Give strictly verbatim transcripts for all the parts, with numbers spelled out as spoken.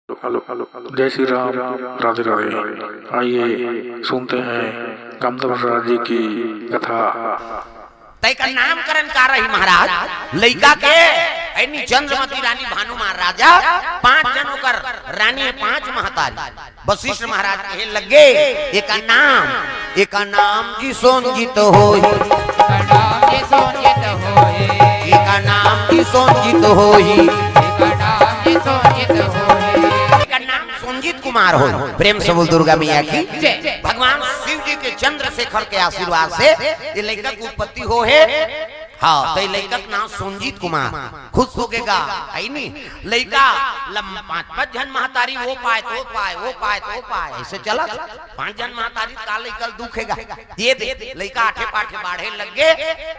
जय श्री राम। राधे राधे। आइए सुनते हैं कामदेव राजा जी की कथा। तै का नामकरण का रही महाराज? लइका के ऐनी चंद्रमती रानी भानुमान राजा, पांच जन ओकर रानी है, पांच महतारी। वशिष्ठ महाराज कहे लगे, एका नाम, एका नाम जी सोंजित होही। एका नाम जी सोंजित होही। एका नाम जी सोंजित होही। एका नाम जी सोंजित होही। एका नाम सोंजित कुमार होही। प्रेम से बोल दुर्गा मैया की जय। भगवान शिव जी के चंद्रशेखर के आशीर्वाद से ये लइका के उत्पत्ति हो हे। हाँ, तो ये लइका के नाम सोंजित कुमार। खुश होगेगा, है नी? लइका लम-, पांच, पांच जन महतारी, वो पाए, तो पाए, वो पाए, तो पाए, ऐसे चलत। पांच जन महतारी का लइका ल दुखेगा। ये दे, लइका आठे पाठे बाढ़े लग गे।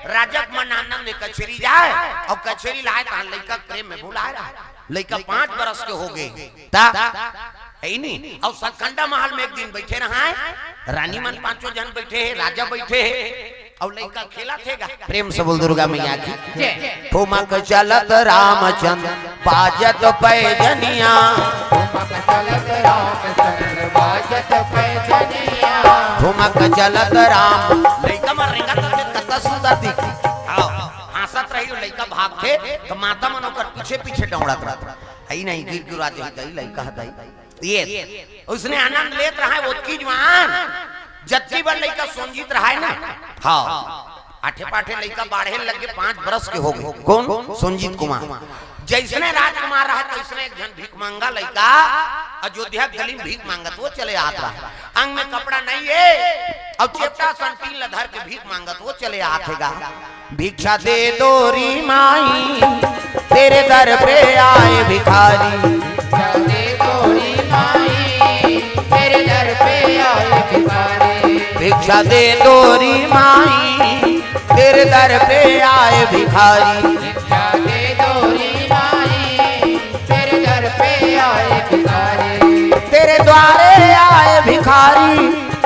राजा के मन आनंद में कचेरी जाए, अउ कचेरी लाए, तहां लइका के प्रेम में भुलाए रहा। लइका पांच बरस के हो गे, ता, है नी? अउ सतखंडा महल में एक दिन बइठे रहा है, रानी मन पांचों जन बइठे हे, राजा बइठे हे, अउ लइका खेलत हे गा। प्रेम से बोल दुर्गा मैया की जय। ठुमक चलत रामचंद्र बाजत पैजनिया। ठुमक चलत रामचंद्र बाजत पैजनिया। ठुमक चलत राम। लइका मन रेंगत रथे, कत्ता सुंदर दिखथे। हाँ, हाँसत रही, लइका भागथे, त माता मन ओकर पीछे पीछे दौड़त रथे। हई नहीं, गिर गिरा जाही, तई लइका ह तई। ये, उसने आनंद लेत रहा है, ओतकी जुआन, जतकी बार लइका सोंजित रहा है ना। हाँ, आठे पाठे लइका बाढ़े लग गे, पांच बरस के हो गे। कौन? सोंजित कुमार। जैसने राजकुमार रहा, तैसने एक झन भीख मांगा लइका अयोध्या गली में भीख मांगत वो चले आत रहा। अंग में कपड़ा नहीं है, अउ चेपटा सन टीन ल धर के भीख मांगत वो चले आत हे गा। भिक्षा दे दो री माई, तेरे दर पे आए भिखारी। भिक्षा दे दो री माई, तेरे दर पे आए भिखारी। भिक्षा दे दो री माई, तेरे दर पे आए भिखारी। भिक्षा दे दो री माई, तेरे दर पे आए भिखारी। तेरे द्वारे आए भिखारी,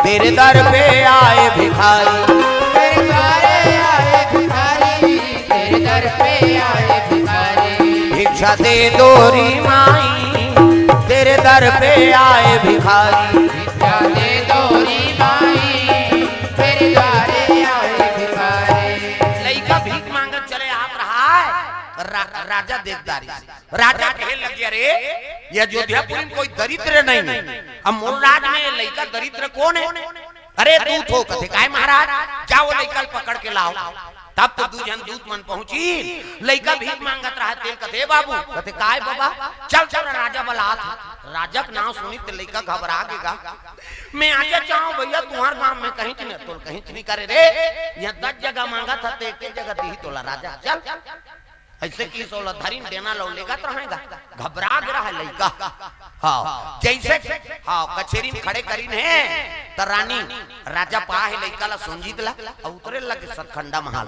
तेरे दर पे आए भिखारी। तेरे द्वारे आए भिखारी, तेरे दर पे आए भिखारी। भिक्षा दे दो री माई, तेरे दर पे आए भिखारी। भिक्षा दे दो री माई, तेरे द्वारे आए भिखारी। लइका भीख मांगत चले आप रहा है, रा-, राजा देखदारी से। राजा कहे लगे, "अरे, ये अयोध्यापुरी में कोई दरिद्र नहीं है। अब मोर राज में लइका दरिद्र कौन है? अरे, दूत हो।" कथे, "काय महाराज?" "जाओ, लइका ल पकड़ के लाओ।" तब तो दू झन दूत मन पहुंची, लइका भीख मांगत रहा, तेल कथे, "बाबू।" कथे, "काय बाबा?" "चल, चल, राजा बलात हे।" राजा के नाम सुनी त लइका घबरा गे गा। "मैं आजा चाहूं भैया, तुम्हार गांव में कहीं नहीं, तोल कहीं नहीं करे रे। यहां दस जगह मांगा था, तो एक जगह दी तोला राजा। चल।" ऐसे कि सोला धरिन देना लो लेगा तो रहेगा, घबरा गे रहा लइका। हाँ, जैसे, हाँ, कचेरी में खड़े करिन हे, त रानी, राजा पा हे लइका ला, सोंजित ला, अउ उतरे लगे सतखंडा महल।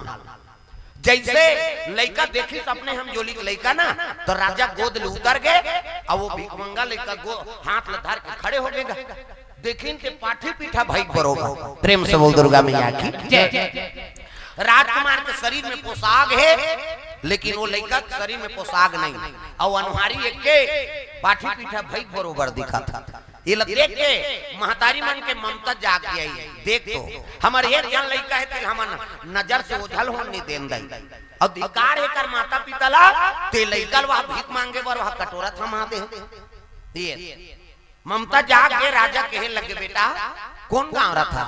जैसे लइका देखिस अपने हम जोली के लइका ना, त राजा गोद ले उतर गे, अउ वो भिखमंगा लइका गो-, हाथ ला धर के खड़े हो गे गा। देखिन ते पाठी पीठा भई बरोबर। प्रेम से बोल दुर्गा मैया की। जय। राजकुमार के शरीर में पोशाक हे, लेकिन वो लइका के शरीर में पोशाक नहीं। अउ अनुहारी एक के पाठी पीठा भई बरोबर दिखत हे। ये ला देख के महतारी मन के ममता जाग गई। देख तो, हमर एक झन लइका हे, तेला हमन नजर से ओझल होन नहीं देन दई। अउ धिक्कार हे कर माता पिता ला, ते लइका ल वह भीख मांगे बर वह कटोरा थमा दे। ये ममता जाग के राजा कहे लगे, "बेटा, कौन गांव रथस?"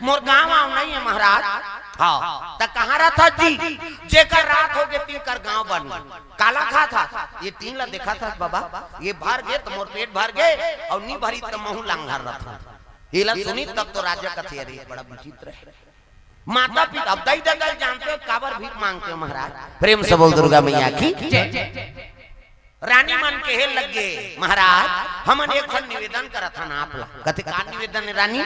"मोर गांव वांव नहीं हे महाराज।" "हाँ, त कहाँ रथस जी?" "जेकर रात हो गे, तेकर गांव बन गे।" "काला खाथस?" "ये टीन ला देखथस बाबा, ये भर गे त मोर पेट भर गे, अउ नी भरी त महूं लांघर रथंव।" एला सुनी तब तो राजा कथे, "अरे, बड़ा विचित्र हे।" माता पिता, अब दई ददा ल जानते हो, काबर भीख मांगते हो महाराज? प्रेम से बोल दुर्गा मैया की। जय। रानी मन कहे लगे, "महाराज, हमन एक ठन निवेदन करत हन आप ला।" कथे, "का निवेदन हे रानी?"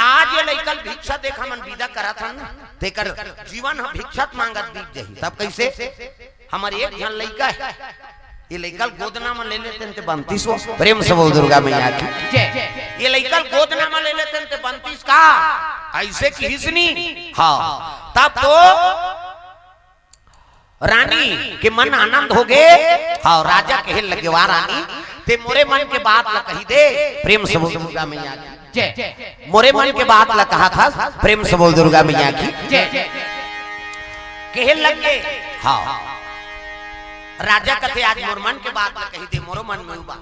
"आज ये लइका ल भिक्षा देख हमन विदा करत हन ना, तेकर जीवन ह भिक्षा मांगत बीत जही।" "तब कैसे?" "हमर एक झन लइका हे, ये लइका ल गोदना म ले लेतेन ते बनतिस वो।" प्रेम से बोल दुर्गा मैया की। जय। "ये लइका ल गोदना म ले लेतेन ते बनतिस का?" ऐसे किहिस नी। हाँ, तब तो रानी के मन आनंद होगे। हाँ, राजा कहे लगे, "वाह रानी, ते मोरे मन के बात ला कहि दे।" प्रेम से बोल दुर्गा मैया की। जय। मोरे मन के बात ला कहा था, प्रेम से बोल दुर्गा मैया की। जय। कहे लगे, हाँ, राजा कथे, "आज मोर मन के बात ला कहि दे, मोरो मन में उबा।"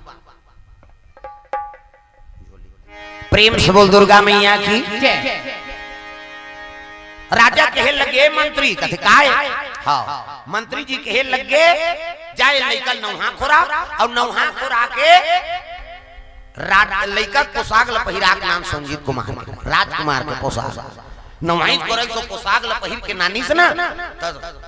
प्रेम से बोल दुर्गा मैया की। जय। राजा कहे लगे, "मंत्री।" कथे, "काय?" हाँ, मंत्री जी कहे लगे, "जाए लइका नौहा खोरा, अउ नौहा खोरा के राज-, लइका के पोशाक ल पहिरा के नाम संजीत कुमार के, राजकुमार के पोशाक।" नवाई करे सो पोशाक ल पहिर के नानिस ना, त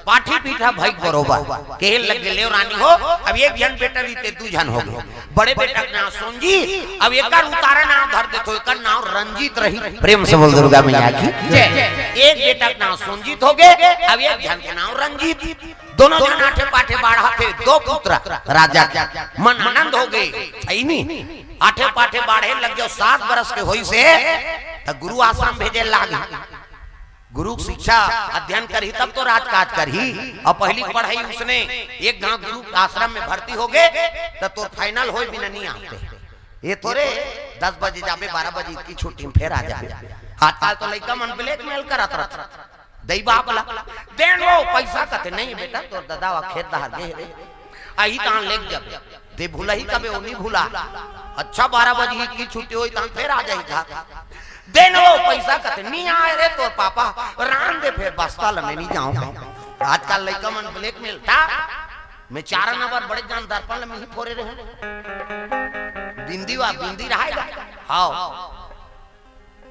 पाठी पीठा भई बरोबर। कहे लगे, "लेव रानी हो, अब एक झन बेटा रहिते दू झन होगे। बड़े बेटा के नाम सोनजी, अब एकर उतारा नाम धर देथो, एकर नाम रंजीत रही।" प्रेम से बोल दुर्गा मैया की। जय। एक बेटा के नाम सोनजीत होगे, अब एक झन के नाम रंजीत। दोनों झन आठे पाठे बाढ़त हे, दो पुत्र राजा के। मन आनंद होगे, सही नी? आठे पाठे बाढ़े लग जाओ, सात बरस के होइस हे, त गुरु आश्रम भेजे लागे। गुरु के शिक्षा अध्ययन करही तब तो राजकाज करही। अउ पहिली पढ़ई उसने एक घांव गुरु के आश्रम में भर्ती होगे त तोर final होय बिना नी आते। ये थोरे दस बजे जाबे, बारह बजे की छुट्टी में फेर आ जाबे। आजकल तो लइका मन blackmail करत रथे दई बाप ला, "दे न वो पइसा।" कथे, "नहीं बेटा, तोर ददा वा खेत डहर गे हे रे, आही तहां लेके जाबे।" दे भुलाही कबे, ओ नी भुला। अच्छा, बारह बजे की छुट्टी होई, तहां फेर आ जाही घर। "दे न वो पइसा।" कथे, "नी आय रे तोर पापा, रांध दे फेर बस्ता ल, मैं नी जांव।" आजकल लइका मन blackmail था। मैं चार नंबर बड़े जान दर्पण ल मिही फोरे रहे। बिंदी वा, बिंदी रहाय गा। हाव।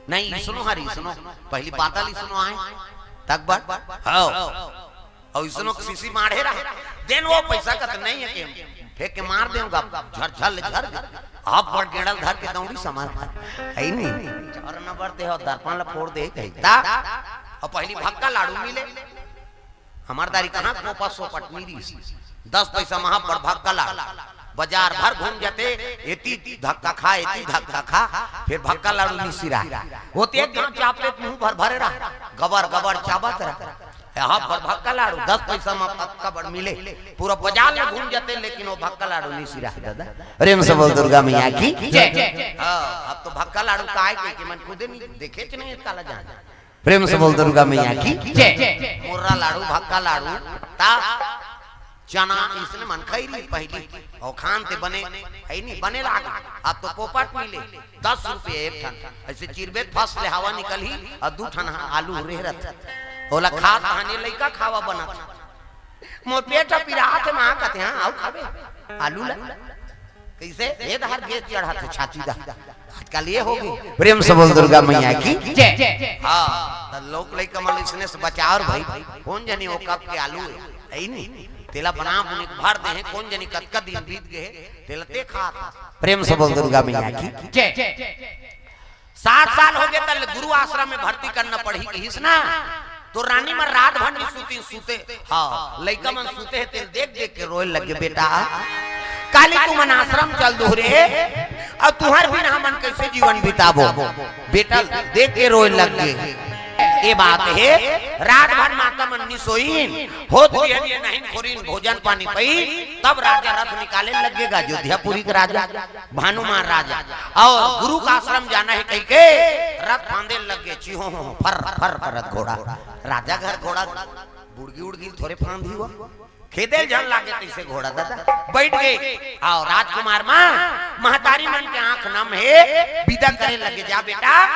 नहीं, इसनो हर इसनो। पहिली बादल इसनो आय। तक बड़। हाव। अउ इसनो के सीसी माढ़े रहा। दे न वो पइसा। कथे, "नहीं हे के, फेंक के मार देंव गा।" झर झर ले झर गे। अब बड़ गेड़ल धर के दौड़ी समाज। हे नी? चार नंबर ते हो, दर्पण ल फोर दे कही। ता, अउ पहिली भक्का लाड़ू मिले। हमर दारी कहाँ कोपा सोपट मिलिस? दस पइसा महा बड़ भक्का लाड़ू। बजार भर घूम जाते, एती धक्का खा, एती धक्का खा, फेर भक्का लाड़ू नी सिराय। ओती एक घांव चाप लेत मुंह भर भरे रहा, गबर गबर चाबत रहा। ए हा बड़ भक्का लाड़ू, दस पइसा म अतका बड़ मिले, पूरा बजार ल घूम जाते, लेकिन वो भक्का लाड़ू नी सिराय दादा। प्रेम से बोल दुर्गा मैया की। जय। हाँ, अब तो भक्का लाड़ू काय के, के मन खुदे नी देखेच नहीं, एतका ला जान। प्रेम से बोल दुर्गा मैया की। जय। मुर्रा लाड़ू, भक्का लाड़ू, ता चना इसने मन खई रही पहिली, अउ खान ते बने, हे नी, बने लागे। अब तो पोपट मिले, दस रुपये एक ठन। अइसे चिरबे त फस ले हवा निकलही, अउ दू ठन आलू रेहरत। ओला खात कहानी लइका खावा बनत। मोर पेट ह पिरात हे, माँ कथे, "हाँ, अउ खाबे आलू ला।" कइसे? ए डहर गैस चढ़त हे छाती डहर। आजकल ये होगे। प्रेम से बोल दुर्गा मैया की। जय। हाँ, त लोक लइका मन इसने से बचाव भाई। कोन जनी वो कब के आलू हे, हे नी? तेला बना बुने के भर दे हे, कोन जनी कतका दिन बीत गे हे, तेला ते खात हे। प्रेम से बोल दुर्गा मैया की। जय। सात साल होगे त गुरु आश्रम में भर्ती करना पड़ही कहिस ना, त रानी मन रात भर नी सुती, सुते, हाँ, लइका मन सुते हे, तेला देख देख के रोए लगे, "बेटा, काली तुमन आश्रम चल दो रे, अउ तुंहर बिना हमन कइसे जीवन बिताबो?" बेटा देख के रोए लगे। ए बात हे, रात भर माता मन नी सोइन, होत बिहनिया नहाइन खोरिन, भोजन पानी पइन, तब राजा रथ निकाले लगे गा अयोध्यापुरी के राजा। भानुमान राजा, अउ गुरु का आश्रम जाना हे कहिके रथ फांदे लगे, चिहो हो फर फर करत घोड़ा। राजा घर घोड़ा बुड़गी उड़गी थोरे फांदी हुआ, खेदे झन लागे तइसे घोड़ा दादा। बइठ गे, अउ राजकुमार माँ, महतारी मन के आंख नम हे, बिदा करे लगे, "जा बेटा,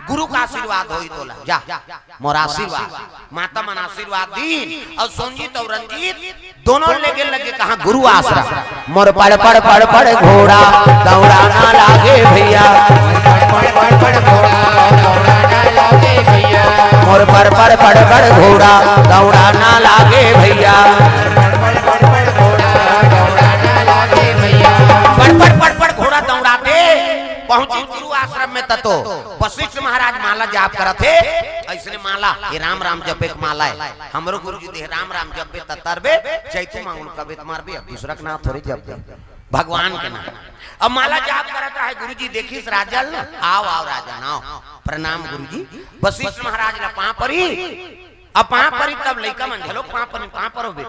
गुरु का आशीर्वाद होई तोला, जा।" मोर आशीर्वाद, माता मन आशीर्वाद दीन, अउ सोनजीत अउ रंजीत दोनों लेगे लगे कहाँ? गुरु आश्रम। मोर पड़ पड़ पड़ पड़ घोड़ा दौड़ा ना लागे भैया। मोर पड़ पड़ पड़ पड़ घोड़ा दौड़ा ना लागे भैया। पड़ पड़ पड़ पड़ घोड़ा दौड़ाते पहुंची गुरु आश्रम में ततो वशिष्ठ महाराज माला जाप करत हे। अइसने माला, ये राम राम जपे के माला हे। हमरो गुरुजी देहे राम राम जपबे त तरबे, चैतू मांगुल कबे त मरबे, अब दूसरा के नाम थोरे जपबे, भगवान के नाम। अब माला जाप करत रहे, गुरुजी देखिस राजन, "आव, आव राजन, आव, प्रणाम गुरुजी।" वशिष्ठ महाराज ला पांव परी, अब पांव परी तब लइका मन घलो पांव परी, पांव परो बे।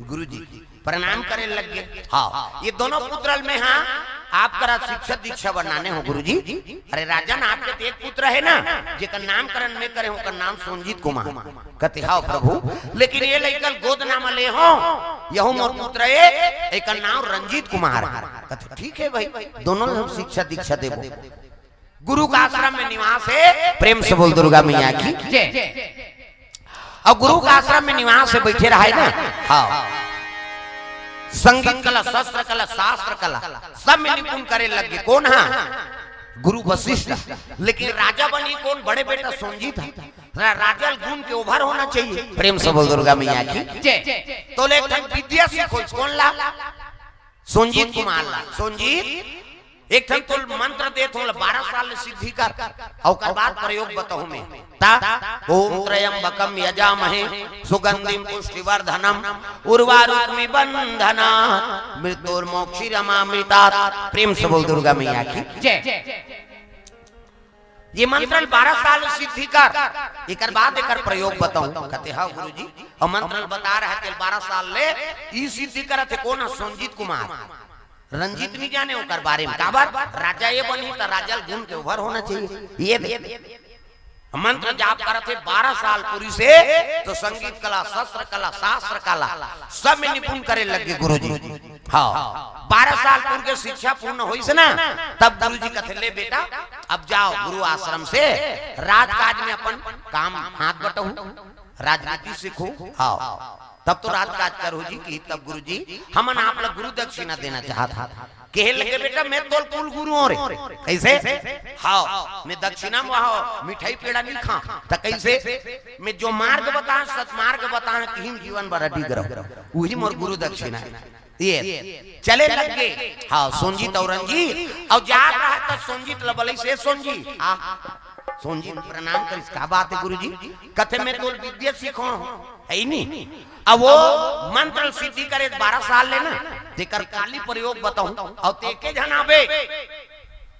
गुरुजी प्रणाम करे लग गे। हाँ, ये दोनों पुत्र ल में, हाँ, आप करा शिक्षा दीक्षा बनाने हो गुरुजी। अरे राजन, आपके तो एक पुत्र है ना, जेकर नामकरण में करे हो, ओकर नाम सोनजीत कुमार। कथे, "हाँ प्रभु, लेकिन ये लइका ल गोद नाम ले हो, यहू मोर पुत्र है, एकर नाम रंजीत कुमार है।" कथे, "ठीक है भाई, दोनों ल हम शिक्षा दीक्षा देबो।" गुरु का आश्रम में निवास है। प्रेम से बोल दुर्गा मैया की। जय। और गुरु का आश्रम में निवास है, बैठे रहा है ना। हाँ, संगीत कला, शस्त्र कला, शास्त्र कला, सब में निपुण करे लग गे। कौन? हाँ, गुरु वशिष्ठ। लेकिन राजा बनी कौन? बड़े बेटा सोनजीत है। रा-, राजा ल गुण के ओभर होना चाहिए। प्रेम से बोल दुर्गा मैया की। जय। तो ले एक ठन विद्या सीखो, कौन ला? सोनजीत कुमार ला। सोनजीत, एक ठन तोल मंत्र देत हों, बारह साल ले सिद्धि कर, अउ ओकर बाद प्रयोग बताहूं मैं। ता, "ओम त्र्यंबकम यजामहे सुगंधिम पुष्टिवर्धनम उर्वारुकमिव बंधनात् मृत्योर्मोक्षीयमामृतात्।" प्रेम से बोल दुर्गा मैया की। जय। ये मंत्र ल बारह साल सिद्धि कर, एकर बाद एकर प्रयोग बताहूं। कथे, "हाँ गुरुजी।" अउ मंत्र ल बता रहा है, तेल बारह साल ले ई सिद्धि करत हे। कौन ह? सोनजीत कुमार। रंजीत नहीं जाने ओकर बारे में। काबर? राजा ये बनी त राजा ल गुण के ओभर होना चाहिए। ये दे। मंत्र जाप करत हे बारह साल पूरी से, तो संगीत कला, शस्त्र कला, शास्त्र कला, सब में निपुण करे लग गे गुरुजी। हाँ, बारह साल पूर के शिक्षा पूर्ण होइस ना, तब गुरुजी कथे, "ले बेटा, अब जाओ गुरु आश्रम से राजकाज में अपन काम हाथ बटाहू, राजनीति सीखू।" हाँ, तब तो राजकाज करहू जी। कि तब गुरुजी, "हमन आप ला गुरु दक्षिणा देना चाहत हन।" कहे लगे, "बेटा, मैं तोर कुल गुरु हों रे।" "कैसे?" "हाँ, मैं दक्षिणा में, हाँ, मिठाई पेड़ा नहीं खां।" "त कैसे?" "मैं जो मार्ग बताएं, सतमार्ग बताएं, तिही म जीवन भर अडिग रहूं, उही मोर गुरु दक्षिणा हे।" ये चले लग गे। हाँ, सोनजीत अउ रंजीत, अउ जात रहा त सोनजीत ल बलइस, "ए सोनजीत।" आ, सोनजीत प्रणाम करिस, "का बात हे गुरुजी?" कथे, "मैं तोर विद्या सीखों, हे नी? अब वो मंत्र सिद्धि करे बारह साल ले ना, तेकर काली प्रयोग बताहूं, अउ ते एके झन आबे,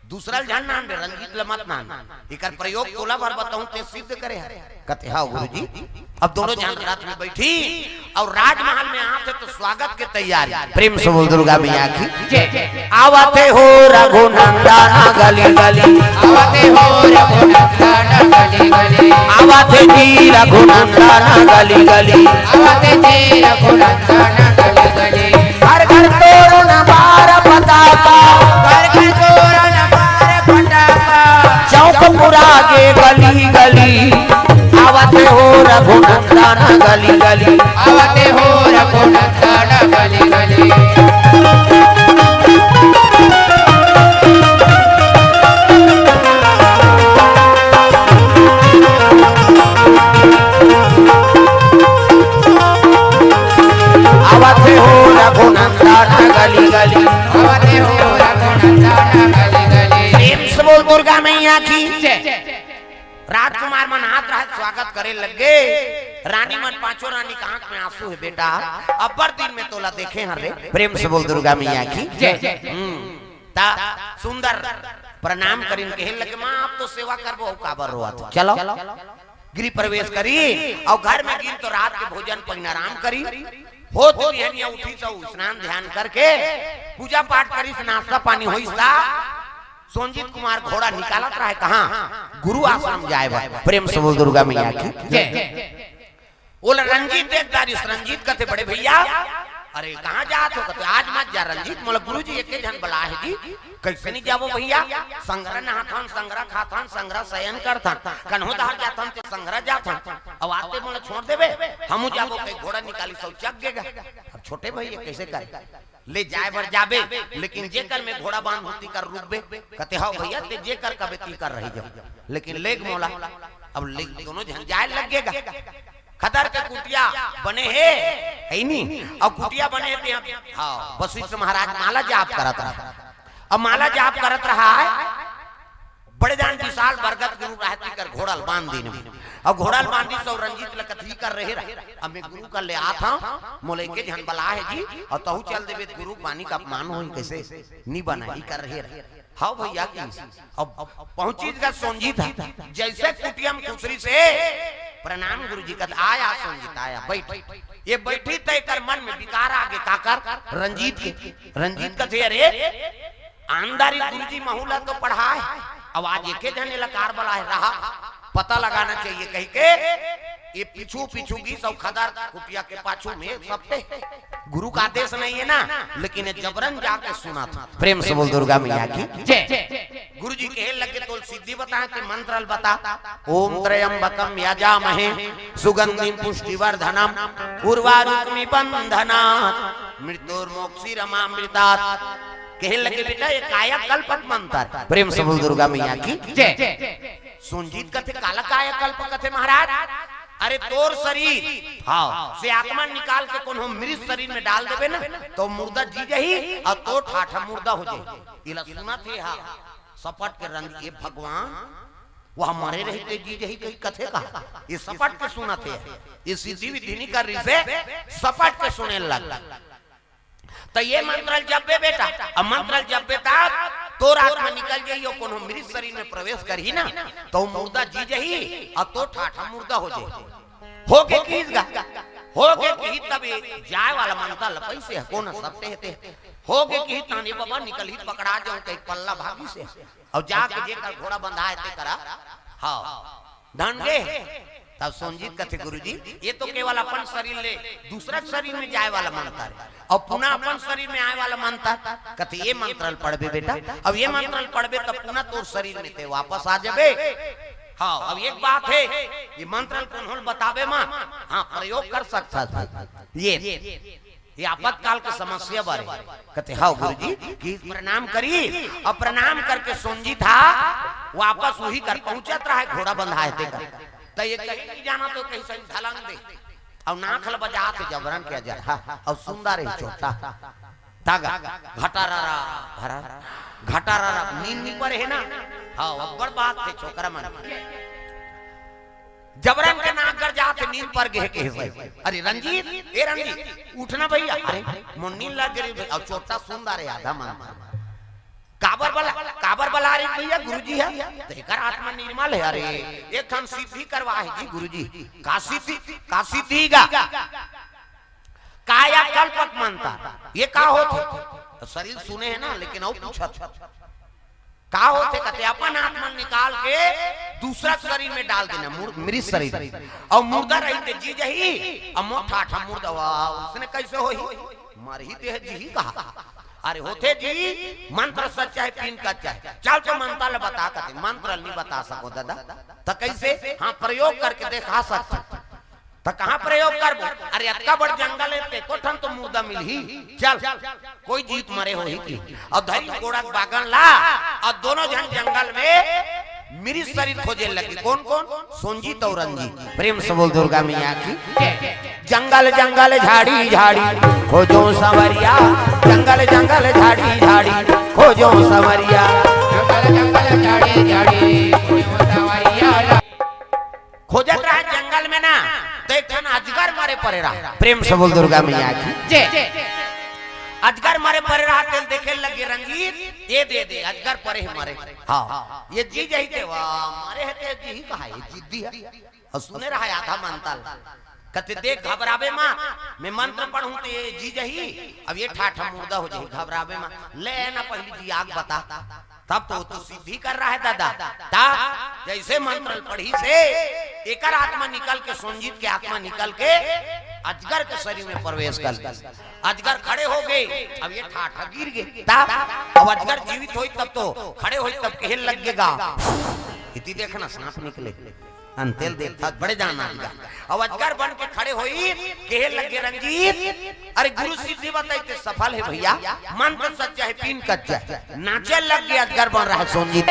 दूसरा ल झन नान बे, रंजीत ल मत नान, एकर प्रयोग तोला भर बताहूं, ते सिद्ध करे हर।" कथे, "हाँ गुरुजी।" अब दोनों झन रथ में बैठी अउ राजमहल में आत हे तो स्वागत के तैयारी। प्रेम से बोल दुर्गा मैया की। जय। आवत हे हो रघुनंदन गली गली। आवत हे हो रघुनंदन गली गली। आवत हे जी रघुनंदन गली गली। आवत हे जी रघुनंदन गली गली। घर घर तोरण बार फटाका। घर घर तोरण बार फटाका। चौक पुरा गे गली गली। आवत हे हो रघुनंदन गली गली। आवत हे हो रघुनंदन गली गली। आवत हे हो रघुनंदन गली गली। आवत हे हो रघुनंदन गली गली। प्रेम से बोल दुर्गा मैया की। जय। राजकुमार मन आत रहत स्वागत करे लग गे। रानी मन, पांचों रानी के आंख में आंसू हे बेटा, अब्बड़ दिन में तोला देखे हन रे। प्रेम से बोल दुर्गा मैया की। जय। हम्म। ता सुंदर प्रणाम करिन, कहे लगे, "माँ, आप तो सेवा करबो, अउ काबर रोवत हो? चलो।" गृह प्रवेश करी अउ घर में गिन तो रात के भोजन पहिन आराम करी। होत बिहनिया उठिस अउ स्नान ध्यान करके पूजा पाठ करिस, नाश्ता पानी होइस ता सोनजीत कुमार घोड़ा निकालत रहे, कहाँ? गुरु आश्रम जाए बर। प्रेम से बोल दुर्गा मैया की। जय। ओला रंजीत देख डारिस, रंजीत कथे, "बड़े भैया, अरे कहाँ जात हो?" कथे, "आज मत जा रंजीत, मोला गुरुजी एके झन बलाहे जी।" "कैसे नहीं जाबो भैया? संघरा नहाथन, संघरा खाथन, संघरा शयन करथन, कन्हो डहर जाथन ते संघरा जाथन, अउ आते मोला छोड़ देबे, हमू जाबो।" कहि घोड़ा निकालिस अउ चघ गे गा। अब छोटे भैया कैसे करे? ले जाए बर जाबे, लेकिन जेकर में घोड़ा बांधहूं तिकर रुकबे। कथे, "हव भैया, ते जेकर कबे तिकर रही जाव, लेकिन लेग मोला।" अब लेग दोनों झन जाए लग गे गा। खदर के कुटिया बने हे, हे नी? अउ कुटिया बने हे ते हम, हाँ, वशिष्ठ महाराज माला जाप करत रहा। अब माला जाप करत रहा हे, बड़े जान विशाल बरगद के रूख रहे, तिकर घोड़ा ल बांध दीन में। अउ घोड़ा ल बांधिस अउ रंजीत ल कथे, "इकर रहे रहा, अब मैं गुरु कर ले आत हंव, मोला एके झन बलाहे जी, अउ तहू चल देबे त गुरु बानी का अपमान होही, कइसे नी बना, इकर रहे रहा।" "हव भैया," कहिस। अब पहुंचिस गा सोनजीत ह, जइसे कुटिया म खुसरिस हे, प्रणाम गुरुजी। कथे, "आया सोनजीत, आया, बैठ।" ये बैठी त एकर मन में विकार आगे, काकर? रंजीत के। रंजीत कथे, "अरे, आंधारी गुरुजी महू ला तो पढ़ाए, अब आज एके झन एला कार बलाए रहा, पता लगाना चाहिए," कहिके ये पीछू पीछू गिस अउ खदर कुटिया के पाछू में सबटे गुरु का आदेश नहीं है ना, लेकिन ये जबरन जाके सुनथे। प्रेम से बोल दुर्गा मैया की जय। गुरुजी कहे लगे, "तोल सिद्धि बता के मंत्र ल बता।" "ओम त्र्यंबकम यजामहे सुगंधिम पुष्टिवर्धनम उर्वारुकमिव बंधनात् मृत्योर्मोक्षीयमामृतात्।" कहे लगे, "बेटा, ये कायाकल्प के मंत्र।" प्रेम से बोल दुर्गा मैया की जय। सोनजीत कथे, "काला कायाकल्प कथे महाराज?" "अरे तोर शरीर, हाँ, से आत्मा निकाल के कोनो मृत शरीर में डाल देबे ना, तो मुर्दा जी जही अउ तो ठाठा मुर्दा हो जाही।" एला सुनथे हा सपट के रंजीत, "ये भगवान, वह मरे रहिते जी जही कही कथे का? ये सपट के सुनथे, ये सिद्धि विधि नहीं कर रहिसे, सपट के सुने लग।" त ये मंत्र ल जपबे बेटा, अब मंत्र ल जपबे त तोर आत्मा निकल जाही अउ कोनो मृत शरीर में प्रवेश करही ना, त मुर्दा जी जही अउ तो ठाठा मुर्दा हो जाही। होगे किहिस गा, होगे किहिस, तब ये जाए वाला मनता ल पैसे ह, कोन सबते हे ते। होगे किहिस, ताने बाबा निकलही, पकड़ा जाहूं कहिके पल्ला भागिस हे। अउ जाके जेकर घोड़ा बंधाए ते करा, हाँ, धन गे। तब सोनजीत कथे, "गुरुजी, ये तो केवल अपन शरीर ले दूसरा शरीर में जाए वाला मंत्र हे, अउ पुनः अपन शरीर में आए वाला मंत्र।" कथे, "ये मंत्र ल पढ़बे बेटा, अब ये मंत्र ल पढ़बे तब पुनः तोर शरीर में ते वापस आ जाबे।" हाँ, अब एक बात हे, ये मंत्र ल कोनो ल बताबे मा, हाँ, प्रयोग कर सकथस भाई। ये ये आपातकाल के समस्या बारे। कथे, "हाँ गुरुजी, कि प्रणाम करी।" अउ प्रणाम करके सोनजीत हा वापस उही कर पहुंचत रहा हे, घोड़ा बंधाए ते कर। त ये कहीं नहीं जाना तो कहीं से धलंग दे। अउ नाक ल बजाथे जबरन के अजर, हाँ, अउ सुंदर हे चोटा। तागा, घटारारा, घरा, घटारारा, नींद नहीं परे हे ना। हाँ, अब्बड़ बात हे छोकरा मन। जबरन के नाक गरजाथे, नींद पर गे हे कहे भाई। "अरे रंजीत, ए रंजीत, उठ ना भैया।" "अरे, मोर नींद लग गे रे।" अउ चोटा सुंदर हे, आधा मन। "काबर बला, काबर बला रे भैया, गुरुजी हे?" "त एकर आत्मा निर्मल हे।" "अरे, एक ठन सिद्धि करवा हे जी गुरुजी।" "का सिद्धि, का सिद्धि गा?" "कायाकल्प के मंत्र।" "ये का होथे?" शरीर सुने हे ना, लेकिन अउ पूछत हे। "का होथे?" कथे, "अपन आत्मा निकाल के दूसरा शरीर में डाल देना, मुर-, मृत शरीर। अउ मुर्दा रहिते जी जही, अउ मोर ठाठा मुर्दा।" "वाह, उसने कैसे होही?" "मरही ते हे, जीही कहा?" "अरे होथे जी, मंत्र सच्चा हे, पीन कच्चा हे।" "चल तो मंत्र ल बता।" कथे, "मंत्र ल नहीं बता सकों दादा।" "त कैसे?" "हाँ, प्रयोग करके देखा सकथों।" "त कहाँ प्रयोग करबो?" "अरे अतका बड़ जंगल हे, एको ठन तो मुर्दा मिलही। चल, कोई जीवित मरे होही कि।" अउ धरी गोड़ा के बागन ला, अउ दोनों झन जंगल में मृत शरीर खोजे लगे। कौन कौन? सोनजीत अउ रंजीत। प्रेम से बोल दुर्गा मैया की। जंगल जंगल झाड़ी झाड़ी खोजों संवरिया, जंगल जंगल झाड़ी झाड़ी खोजों संवरिया। जंगल जंगल झाड़ी झाड़ी खोजों संवरिया। खोजत रहा जंगल में ना, त एक ठन अजगर मरे परे रहा। प्रेम से बोल दुर्गा मैया की। जय। अजगर मरे परे रहा, तेला देखे लगे रंजीत, "ए दे दे, अजगर परे हे मरे।" हाँ, "ये जी जही ते।" "वाह, मरे हे ते जीही कहा, ये जिद्दी हे।" अउ सुने रहा आधा मंत्र ल। कथे, "देख, घबराबे मा, मैं मंत्र पढ़हूं त ये जी जही, अब ये ठाठा मुर्दा हो जही, घबराबे मा। ले ना पहली जी आग बता।" तब तो, तो सिद्धि कर रहा हे दादा। तब जैसे मंत्र पढ़िस हे, एकर आत्मा निकल के, सोनजीत के आत्मा निकल के अजगर के शरीर में प्रवेश कर गइस। अजगर खड़े हो गे, अब ये ठाठा गिर गे। तब अब अजगर जीवित होही तब तो, खड़े होही तब कहे लगे गा, "इति देखना सांप निकले।" अंतेल देखत बड़े जान अजगर। अब अजगर बन के खड़े होइस, कहे लगे, "रंजीत, अरे गुरु सिद्धि बताइस ते सफल हे भैया, मंत्र सच्चा हे, पीन कच्चा हे।" नाचे लगे अजगर बन रहा हे सोनजीत।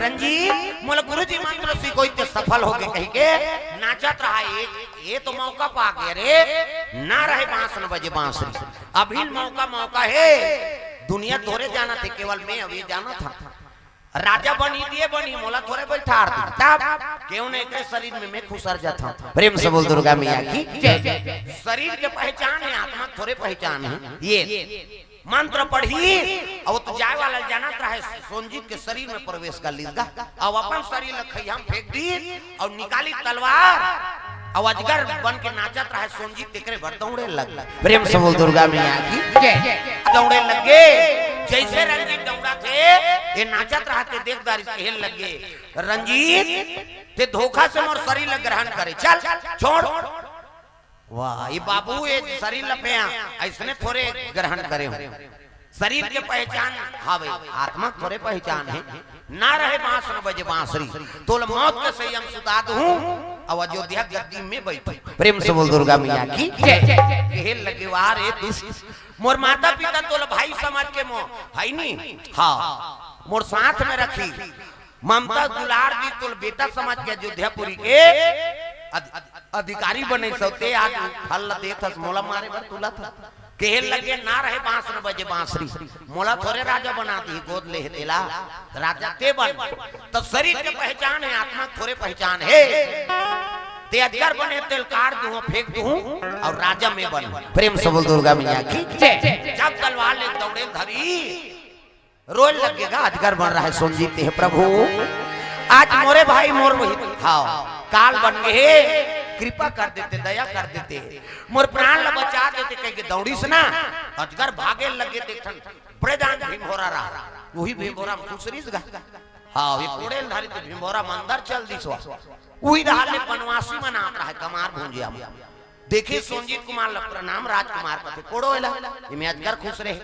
"रंजीत, मोला गुरुजी मंत्र सिखोइस ते सफल होगे," कहिके नाचत रहा हे। ये तो मौका पा गे रे, ना रहे बांस न बजे बांसुरी। अभी मौका, मौका हे, दुनिया तोरे जानथे, केवल मैं अभी जानथंव। राजा बनही त ये बनही, मोला थोरे बइठार दिही। तब केहू न, एकरे शरीर में मैं खुसर जाथंव। प्रेम से बोल दुर्गा मैया की जय। शरीर के पहचान हे, आत्मा थोरे पहचान हे। ये मंत्र पढ़िस, अउ तो जाए वाला जानत रहे, सोनजीत के शरीर में प्रवेश कर लिस गा, अउ अपन शरीर ल खइहा म फेंक दिस, अउ निकालिस तलवार, अउ अजगर बन के नाचत रहे सोनजीत, तेकरे बर दौड़े लग गे। प्रेम से बोल दुर्गा मैया की। जय। दौड़े लग गे। जइसे रंजीत दौड़त हे, ये नाचत रहत हे, देख दारी से कहे लग गे, "रंजीत, तें धोखा से मोर सरीर ला ग्रहण करे, चल, छोड़।" वाह, ये बाबू, ये सरीर ला फेंक, अइसने थोरे ग्रहण करे हंव। सरीर के पहिचान हवे, आत्मा के थोरे पहिचान हे। ना रहे बांस न बजे बांसरी, तोला मौत के सइया म सुता दूहूं, अउ अयोध्या गद्दी में बइठहूं। प्रेम से बोल दुर्गा मैया की। जय। कहे लगे, "वाह रे दुष्ट, मोर माता पिता तोला भाई समझ के मोर, हइ नी? हाँ, मोर साथ में रखिस, ममता दुलार दिस, तोला बेटा समझ के अयोध्यापुरी के अध-, अधिकारी बनइस, अउ तें आज फल ला देत हस, मोला मारे बर तुलत हस।" कहे लगे, "ना रहे बांस न बजे बांसरी, मोला थोरे राजा बना दिही, गोद ले हे तेला, राजा तें बन।" त सरीर के पहिचान हे, आत्मा के थोरे पहिचान हे। तें अजगर बने, तेला काट दूहूं, फेंक दूहूं, अउ राजा में बनहूं। प्रेम से बोल दुर्गा मैया की। जय। जब तलवार ले दौड़े धरी, रोए लगे गा, अजगर बन रहे सोनजीत, "हे प्रभु, आज मोरे भाई मोर वही, हाँ, काल बन गे हे, कृपा कर देते, दया कर देते, मोर प्राण ला बचा देते," कहिके दौड़िस ना, अजगर भागे लगे। देख ठन बड़े जान भीमभोरा रहा, उही भीमभोरा म खुसरिस गा। हाँ, ये कोड़े ल धरिस त भीमभोरा म अंदर चल दिस वा। उही डहर ले बनवासी मन आत रहे, कमार भुंजिया म। देखे सोनजीत कुमार ला, "प्रणाम राजकुमार," कथे, "कोड़ो एला, एमे अजगर खुसरे हे।"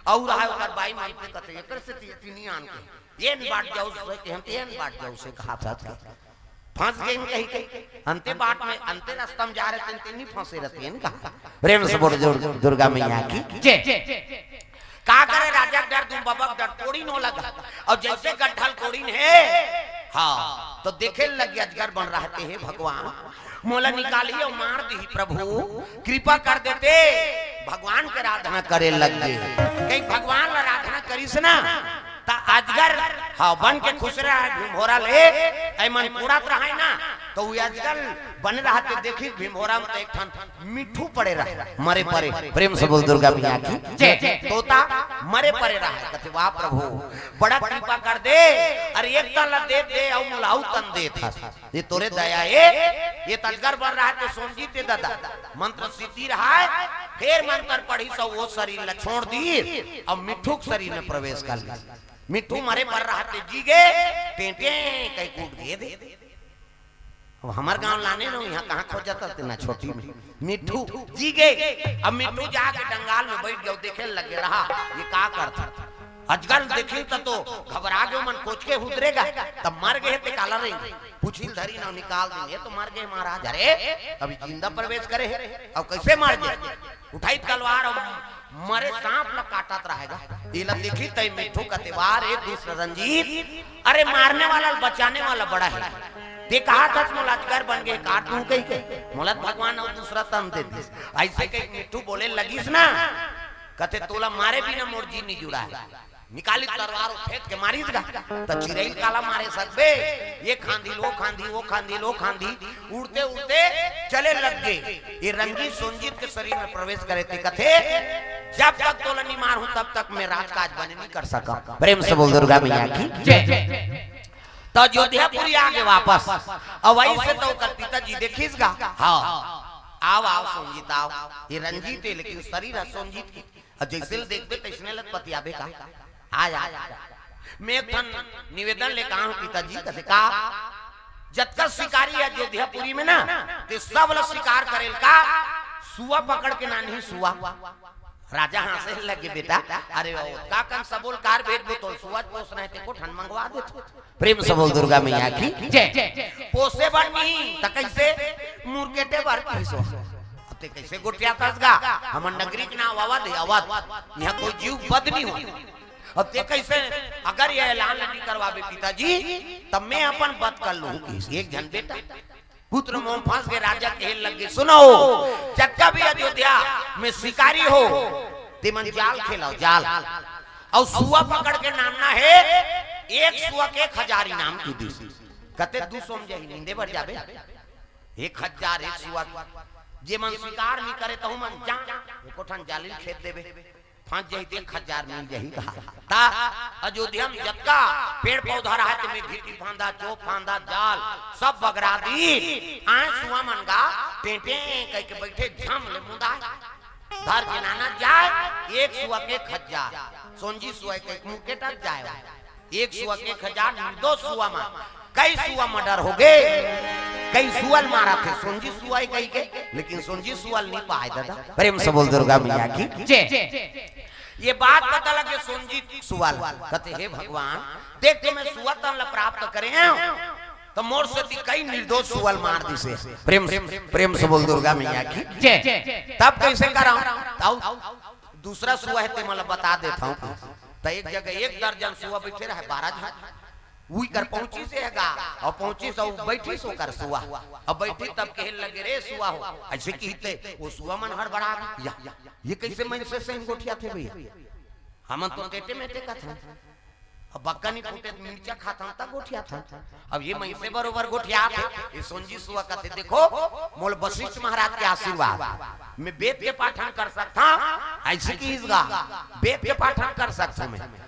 अउ रहा ओकर बाई मन के कथे, "एकर से ती-, तीनी आन के, एन बाट जाओ से," कहे, "एन बाट जाओ से," कहा था। फंस गे कहिके, "अंते बाट में, अंते रास्ता में जा रहे थे, तेन नी फंसे रहते हैं," कहा। प्रेम से बोल दुर-, दुर्गा मैया की। जय। का करे, राजा के डर, दूं बाबा के डर, कोड़िन हो लगा। अउ जइसे गड्ढा ल कोड़िन हे, हाँ, त देखे लगे अजगर बन रहे, "हे भगवान, मोला निकालही अउ मार दिही प्रभु, कृपा कर देते।" भगवान के आराधना करे लग गे। कहीं भगवान ला आराधना करिस ना, त अजगर, हाँ, बन के खुसरे रहे भीमभोरा ले, अइमन कोड़त रहे ना, त उ अजगर बने रहे, तें देखिस भीमभोरा म त एक ठन मिट्ठू पड़े रहे, मरे परे। प्रेम से बोल दुर्गा मैया की। जय। तोता मरे परे रहे, कथे, "वाह प्रभु, बड़ा कृपा कर दे, अरे एक तन ला दे दे, अउ मोला अउ तन देत हस, ये तोरे दया ए।" ये अजगर बन रहे, तें सोनजीत ददा, मंत्र सिद्धि रहे, फेर मंत्र पढ़िस, ओ सरीर ला छोड़ दिस, अउ मिट्ठू के सरीर में प्रवेश कर लिस। मिट्ठू मरे बर रहे, तें जी गे, टेंटे कहीं कूट गे दे। अब हमर गांव लाने न, इहां कहां खोजत हस तें ना छोटी में। मिट्ठू जी गे। अब मिट्ठू जाके डंगाल में बइठ गे, देखे लगे रहा, ये का करथे। अजगर ल देखिन त तो घबरा गे, मन कोचके हुदरे गा, त मर गे हे तें काला रही। पूछी ल धरिन अउ निकाल दिन, "ये तो मर गे महाराज, अरे अभी जिंदा प्रवेश करे हे, अउ कइसे मर गे?" उठाइस तलवार अउ मरे सांप ला काटत रहे गा। एला देखिस त मिट्ठू कथे, "वाह रे दुष्ट रंजीत, अरे मारने वाला ल बचाने वाला बड़ा हे। तें कहत हस मोला अजगर बन गे, काट दूं कहिके, मोला त भगवान अउ दूसरा तन दे दिस।" अइसे कहिके मिट्ठू बोले लगिस ना, कथे, "तोला मारे बिना मोर जी नी जुड़ा हे।" निकालिस तलवार अउ फेंक के मारिस गा। त चिरई ल काला मारे सकबे, ये खांधी ल ओ खांधी, ओ खांधी ल ओ खांधी, उड़ते उड़ते चले लग गे। ये रंजीत सोनजीत के सरीर में प्रवेश करे, तें कथे, "जब तक तोला नी मारहूं, तब तक मैं राजकाज बने नी कर सकंव।" प्रेम से बोल दुर्गा मैया की। जय। त अयोध्यापुरी आ गे वापस। अउ वइसे त ओकर पिताजी देखिस गा, "हाँ, आव, आव सोनजीत, आव।" ये रंजीत हे, लेकिन सरीर हे सोनजीत के। अउ जइसे ल देखबे, तइसने ल पतियाबे का। आ जा, आ जा। मैं एक ठन निवेदन लेके आए हंव पिताजी, कथे का, जतका शिकारी हे अयोध्यापुरी में ना, तें सब ल शिकार करे ल का, सुआ पकड़ के लानही, सुआ। राजा हांसे लगे, "बेटा, अरे ओ, का कन सबो ल काबर भेजबो, तोला सुआ पोसना हे, तें एको ठन मंगवा देथंव।" प्रेम से बोल दुर्गा मैया की। जय। पोसे बर नहीं, त कइसे मुरकेटे बर कहिस ओ। अब तें कइसे गोठियाथस गा? हमर नगरी के नांव अवध हे, अवध। इहां कोई जीव बध नहीं हो। अब तें कइसे, अगर ये ऐलान नहीं करवाबे पिताजी, तब मैं अपन बध कर लूं, कहिस एक झन बेटा। पुत्र मोह म फंस गे, राजा कहे लगे, "सुनो, जतका भी अयोध्या में शिकारी हो, तेमन जाल खेलव, जाल। अउ सुआ पकड़ के लानना हे, एक सुआ के एक हजार इनाम," कहि दिस। कते दू सौ म जाही, नींदे बर जाबे? एक हजार एक सुआ के। जेमन शिकार नी करे, तहू मन जा, एको ठन जाली ल खेद देबे। फंस जाही त एक हजार मिल जाही कहा। ता अयोध्या में जतका पेड़ पौधा रहा, तेमे घीटी फांदा, चोप फांदा, जाल, सब बगरा दी। आए सुआ मन गा टेंटे कह के बैठे, झम ले मुंदाए। धर के नाना जाए, एक सुआ के एक हजार। सोंजी सुआ के एक मुंह के टक जाए। एक सुआ के एक हजार, निर्दोष सुआ मा कई सुआ मर्डर हो गे, कई सुअल मारा थे सोंजी सुआ कही के, लेकिन सोंजी सुअल नहीं पाए दादा। प्रेम से बोल दुर्गा मैया की। जय। ये बात पता लगे सोंजी सुअल कथे, हे भगवान, देख तो मैं सुआ तन ला प्राप्त करे हूँ, तो मोर से ती कई निर्दोष सुअल मार दिसे। प्रेम से, प्रेम से बोल दुर्गा मैया की। जय। तब कैसे कराऊं? तब दूसरा सुआ है, ते मला बता देता हूँ। तो एक जगह एक दर्जन सुआ बैठे रहे, बारह झन। उही कर पहुंची से हगा, और पहुंची से बैठी से ओकर सुआ। अब बैठी तब कहे लगे, रे सुआ हो, ऐसे कहते वो सुआ मन हड़बड़ा गया, ये कैसे मन से सही गोठिया थे भैया? हमन तो टेटे मेटे का था, अब बक्का नहीं फूटे तो मिर्चा खाता था, गोठिया था। अब ये मैं से बरोबर गोठिया थे। ये सोंजी सुआ कहते, देखो, मोल वशिष्ठ महाराज के आशीर्वाद, मैं वेद के पाठन कर सकता, ऐसे की इसगा वेद के पाठन कर सकता मैं।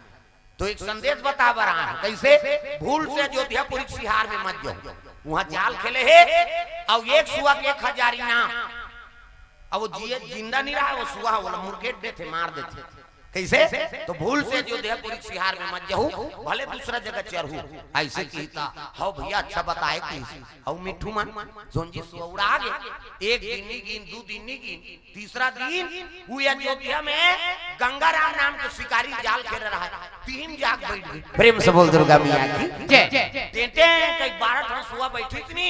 तो एक संदेश बता बर आए हूं, कैसे? भूल से अयोध्यापुरी सिहार में मत जाओ, वहां जाल खेले हे, और एक सुआ के एक हजार इनाम। अब वो जिए जिंदा नहीं रहा, वो सुआ वाला मुर्गेट देथे, मार देथे। कैसे? तो भूल से अयोध्यापुरी सिहार में मत जाहू, भले दूसरा जगह चरहू। ऐसे कहता, हौ भैया, अच्छा बताए कि हौ मिट्ठू मन, सोंजी सुआ उड़ा गे। एक दिन नहीं गिन, दू दिन नहीं गिन, तीसरा दिन वो अयोध्या में गंगाराम नाम के शिकारी जाल खेल रहा है, तीन जाग बैठ गए। प्रेम से बोल दुर्गा मैया की। जय। टेंटे कई बारह ठन सुआ बैठी थी नी,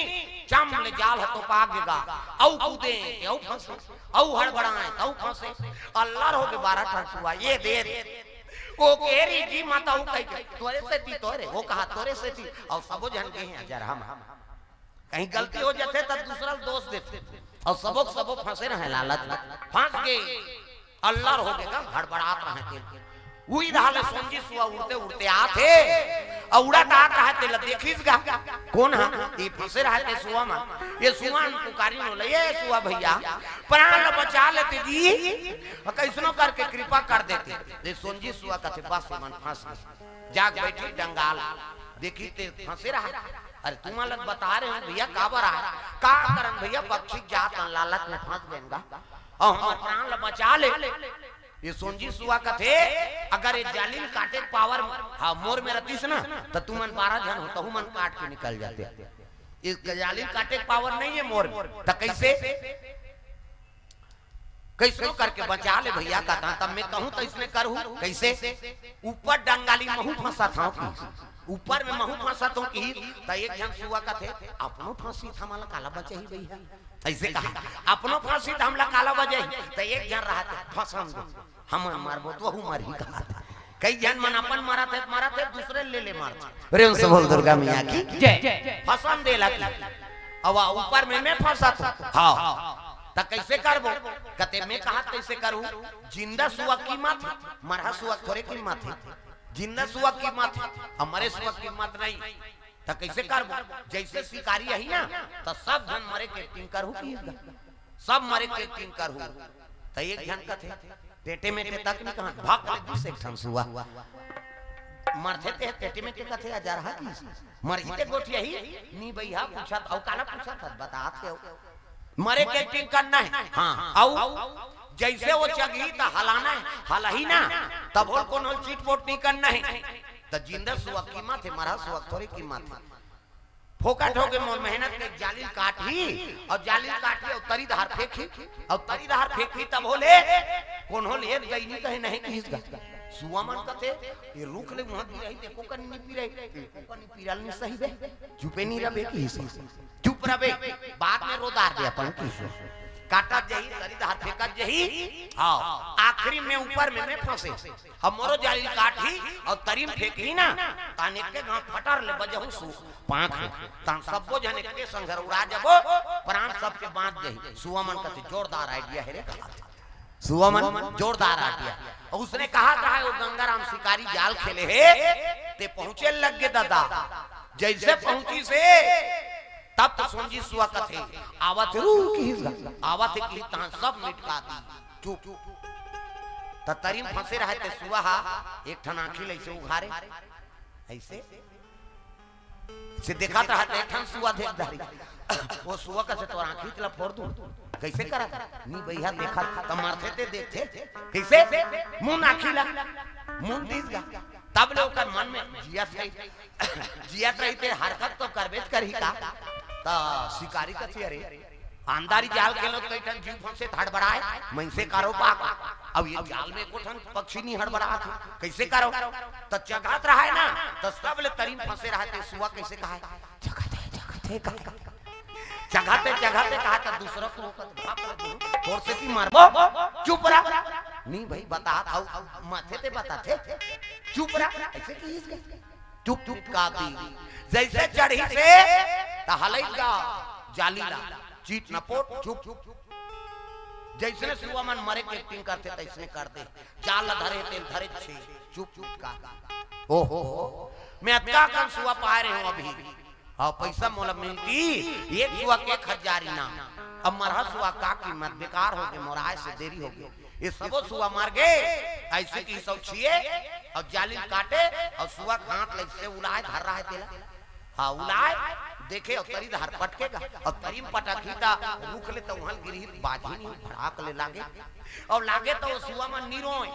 चम ले जाल ह तो पाग गेगा, औ कूदे, औ फंसे, औ हड़बड़ाए, औ फंसे, अल्लार हो गए बारह ठन सुआ, ये दे दे। ओ केरी जी माता हूँ कही के, तोरे से ती तोरे, वो कहा तोरे से ती, और सबो झन गए हैं हजार हम। कहीं गलती हो जाते तब दूसरा दोष देते। और सबो के सबो फंसे रहे लालच में। फंस गए। अल्लार हो गए का हड़बड़ात रहे थे। उही रहा ले सोंजी सुआ उड़ते उड़ते आत हे। और उड़त आत रहे थे, ल देखिस गा। कौन हा? ये फंसे रहे थे सुआ मन। ये सुआ मन पुकारी नो ले, ये सुआ भैया, प्राण ल बचा लेते जी। कैसनो करके कृपा कर देते। ये सोंजी सुआ कथे, बस मन फंस गए। जाग बैठी डंगाल, देखी ते फंसे रहा। अरे तुम अलग बता रहे हो भैया, काबर आए? का करन भैया, पक्षी जात हन, लालच में फंस गए गा। और हमर प्राण ल बचा ले। ये सोंजी सुआ कथे, अगर ये जालिम काटे के पावर, हाँ, मोर में रतिस ना, त तुमन बारह झन हो, तहु मन काट के निकल जाते। ये जालिम काटे के पावर नहीं है मोर में, त कैसे? कैसनो करके बचा ले भैया, कहता तब मैं कहूँ तो इसने करूँ। कैसे? ऊपर डंगाली महू फंसा था कि ऊपर में महू फंसा था कि त एक झन सुआ कथे, अपनो फांसी था, मला काला बचाही भैया। ऐसे कहा, अपनो फांसी था, हमला काला बचाही। त एक झन रहा थे, फंसन दो, हमन मारबो तो वहू मारही कहा था। कई झन मन अपन मरत हे, मरत हे, दूसरे ले ले मारत हे। प्रेम से बोल दुर्गा मैया की। जय। फंसन दे लगी। अब आ ऊपर में मैं फंसा था। हाँ। त कैसे करबो? कते मैं कहा कैसे करूँ? जिंदा सुआ कीमत हे, मरहा सुआ थोरे कीमत हे। जिंदा सुआ कीमत हे, अब मरे सुआ कीमत नहीं। त कैसे करबो? जैसे शिकारी अही ना, त सब झन मरे के एक्टिंग करहू कि सब मरे के एक्टिंग करहू। त एक झन कथे, टेटे मेटे तक नहीं कहा, भाग ले दिस एक ठन सुआ। मरथे ते टेटे मेटे कथे, अजरहा की मरही ते गोठियाही, नी भैया पूछत, अउ काला पूछत हस, बतात हे। मरे के एक्टिंग करना हे। हाँ, अउ जैसे वो चगही त हलाना हे, हलही ना, तब होल कोनो चिटपोट नहीं करना हे। त जिंदा सुआ कीमत हे, मरहा सुआ थोरे कीमत हे। फोकट हो गए मोर मेहनत के, जालिल काटही अउ जालिल काटही अउ तरी धार फेंकही अउ तरी धार फेंकही तब होले कोनो ले गई नहीं कहे नहीं किहिस गा। सुआ मन कथे, ये रुख ले उहाँ गिरही, देखो कनी नहीं पिरही, देखो कनी पिरल नहीं सही बे, चुपे नहीं रबे किहिस। चुप रबे, बाद में रोदार दे अपन किहिस। काटत जही, तरी धार फेंकत जही, हाँ, आखिरी में ऊपर में मैं फंसे। अब मोरो जालिल काटही अउ तरी में फेंकही ना, ताने के गांव फटर ले बजहू सु पांख में। तान सब्बो झन एके संग उड़ा जबो, प्राण सबके बांच जही। सुआ मन कथे जोरदार idea हे रे कहा। सुआ मन जोरदार idea। अउ उसने कहा, कहा वो गंगाराम शिकारी जाल खेले हे, ते पहुंचे लग गे दादा। जैसे पहुंचिस हे, तब तो सोंजी सुआ कथे, आवत हे रू किहिस गा, आवत हे किहिस तहां सब मिटका दी। चुप। त त तरी म फंसे रहे ते सुआ हा एक ठन आँखी ल अइसे उघारे, अइसे से देखत रहे ते एक ठन सुआ देख डारे। ओ सुआ कथे तोर आँखी ल फोर दूं। कइसे करत? नी भइया देखत त मरथे ते देखथे। कइसे? मुंद आँखी ल, मुंद दिस गा। तब ले ओकर मन में जियत हे, जियत रही ते हरकत तो करबेच करही का। त शिकारी कथे अरे अंधारी जाल खेलो त कई ठन जीव फंसे त हड़बड़ाए, मइनसे कारो पाक। अब ये जाल में एको ठन पक्षी नी हड़बड़ात हे, कइसे करो? त चघत रहे ना, त सब ले तरी म फंसे रहे ते सुआ कइसे कहे? चघत हे, चघत हे, चघत हे, चघत हे कहा त दूसरा को रोकत, बाप रे, तोर से की मारबो, चुप रह। नी भई, बतात हव, मथे ते बताथे, चुप रह, अइसे कहिस गा। चुप, चुप का दी। जइसे चढ़िस ते हलई गा जाली ला, चित न पोट, चुप। जइसने सुआ मन मरे के acting करथे, तइसने कर दे। जाल ला धरे, तेल धरे छे, चुप, चुप का दी। ओहो हो, मैं अतका कन सुआ पाए रहे हूँ अभी। हाँ, पइसा मोला मिलती, एक सुआ के एक हजार इनाम। अब मरहा सुआ का कीमत, बेकार होगे, मोर आए से देरी होगे। ये सबो सुआ मर गे, अइसे कहिस अउ छिए, अउ जाली ल काटे, अउ सुआ के हाथ ल अइसे उलाए धर रहे तेला। हाँ, उलाए, देखे, अउ तरी डहर पटके गा, अउ तरी म पटकही त रुख ले त उहाँ ल गिरही, बाजही नहीं, भड़ाक ले लागे, अउ लागे त ओ सुआ मन नी रोय।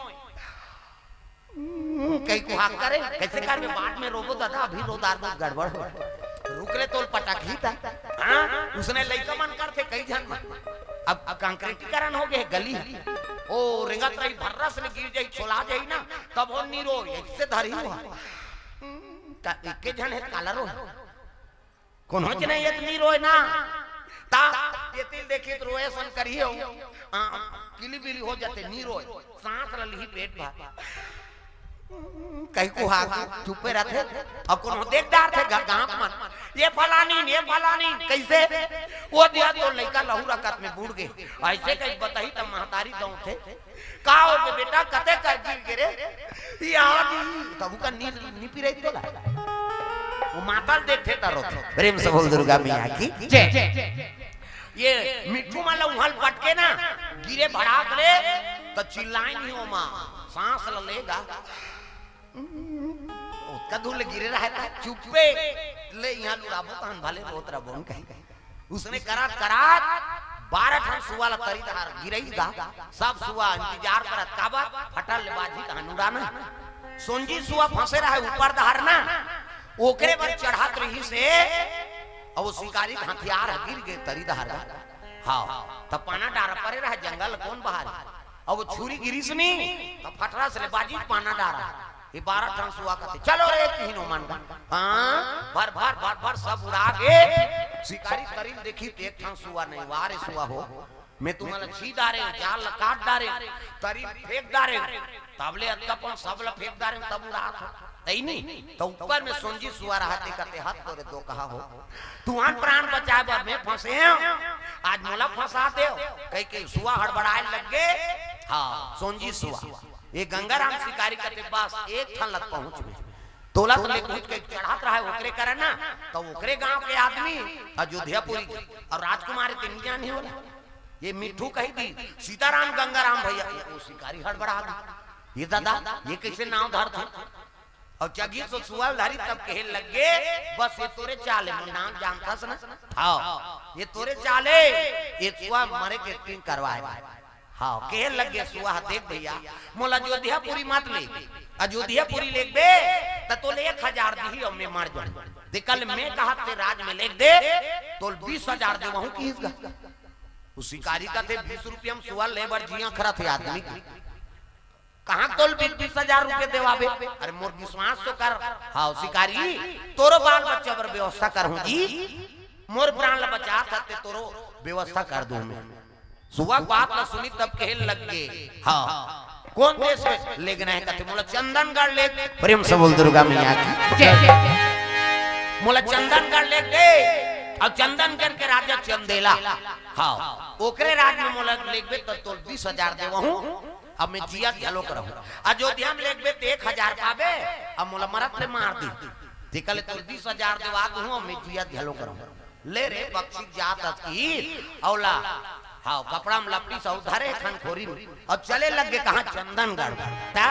हम्म, कई कुहाक करे, कइसे करबे, बाद में रोबो दादा, अभी रो डार दो, गड़बड़ हो। रुख ले तोल पटकही त। हाँ, उसने लइका मन करथे कई झन मन। अब, अब कांक्रीटीकरण होगे हे गली। ओ रेंगत रही, भर्रस ले गिर जाही, छोला जाही ना, तब ओ नी रोय, अइसे धरही हुआ। त एके झन हे त काला रोय। कोनोच नहीं हे त नी रोय ना। त एती ल देखही त रोए असन करही हो। आ, किली बिली हो जाथे, नी रोय। सांस ल लिही पेट भर। कई कुहाक चुपे रथे। अब कोनो देख डारथे गा-, गाँव मन, "ये फलानी, ये फलानी, कइसे?" ओ दिया तो लइका लहू रकत में बूड़ गे। अइसे कही बताही त महतारी दौंथे। "का होगे बेटा, कते कर गिर गे रे?" "ये आ दी।" तब का नींद नी पिरई तोला। ओ मातल देखथे त रोथे। प्रेम से बोल दुर्गा मैया की जय। ये मिट्ठू मन ल उहाँ ल पटके ना, गिरे भड़ाक ले, त चिल्लाए नहीं ओमा, सांस ल लेगा। ओतका दूर ले गिरे रहे त चुप्पे ले इहाँ लुड़ाबो तहन भले रोत रबो कहीं। उसने करत करत बारह ठन सुआ ल तरी डहर गिरई गा। सब सुआ इंतजार करत, काबर? फटल ले बाजही तहन उड़ाना। सोंजी सुआ फंसे रहे ऊपर डहर ना, ओकरे बर चढ़त रहिसे, अउ ओ शिकारी के हथियार ह गिर गे तरी डहर गा। हाँ, त पाना डार परे रहे, जंगल कोन बहारे? अब ओ छुरी गिरिस नी, त फटरस ले बाजिस पाना डार। ये बारह ठन सुआ कथे, "चलो रे, किहिन ओमन गा।" हाँ, भर, भर, भर, भर, सब उड़ा गे। शिकारी तरी ल देखिस त एक ठन सुआ नहीं, "वाह रे सुआ हो, मैं तुमन ल छी डारेंव, जाल ल काट डारेंव, तरी ल फेंक डारेंव, तब ले अतका पन सब ल फेंक डारेंव, तब उड़ात हो।" तइनी, त ऊपर में सोंजी सुआ रहत हे, कथे, "हत तोरे दोकहा हो, तुमन प्राण बचाए बर मैं फंसे हंव, आज मोला फंसा देव," कहिके सुआ हड़बड़ाए लग गे। हाँ, सोंजी सुआ। ये गंगाराम शिकारी कथे, "बस एक ठन लग पहुंच में, तोला तो ले पहुंच के चढ़त रहे ओकरे करा ना, त ओकरे गांव के आदमी अयोध्यापुरी के, अउ राजकुमारी ते नी जानी होला।" ये मिट्ठू कही दी, "सीताराम गंगाराम भइया।" ये ओ शिकारी हड़बड़ा गे, "ये दादा, ये कइसे नांव धरथे?" अउ चघिस ओ सुआ ल धरिस तब कहे लग गे, "बस ये तोरे चाल हे, मोर नांव जानथस ना?" "हाँ, ये तोरे चाल हे, ये सुआ मरे के acting करवाए।" हाँ, कहे लग गे सुआ ह, "देख भइया, मोला अयोध्यापुरी मत ले, अयोध्यापुरी लेगबे त तोले एक हजार दिही अउ मैं मर जाहूं। तेकर ले मैं कहत ते राज में लेग दे, तोल बीस हजार देवहूं," किहिस गा। ओ शिकारी कथे, "बीस रुपया म सुआ ले बर जी अखरथे आदमी के। कहां तोल बीस, बीस हजार रुपया देवाबे? अरे मोर विश्वास तो कर।" "हाँ शिकारी, तोरो बाल बच्चा बर व्यवस्था करहूं जी, मोर प्राण ल बचाथस ते तोरो व्यवस्था कर दूं मैं।" सुआ के बात ल सुनिस तब कहे लग गे, "हाँ, कोन देश में लेगना हे?" कथे, "मोला चंदनगढ़ लेग।" प्रेम से बोल दुर्गा मैया की जय। "मोला चंदनगढ़ लेग दे।" अउ चंदनगढ़ के राजा चंदेला, हाँ, "ओकरे राज में मोला लेगबे त तोल बीस हजार देवहूं, अब मैं जियत घलो करहूं। अयोध्या में लेगबे त एक हजार पाबे, अब मोला मरत ले मार दी, तेकर ले तोल बीस हजार देवा दूं, अब मैं जियत घलो करहूं।" ले रे, बक्सी जात अस की, अउ ला हाँ, कपड़ा में लपटी से धरे खान खोरी में और चले लग गे कहाँ, चंदनगढ़। ता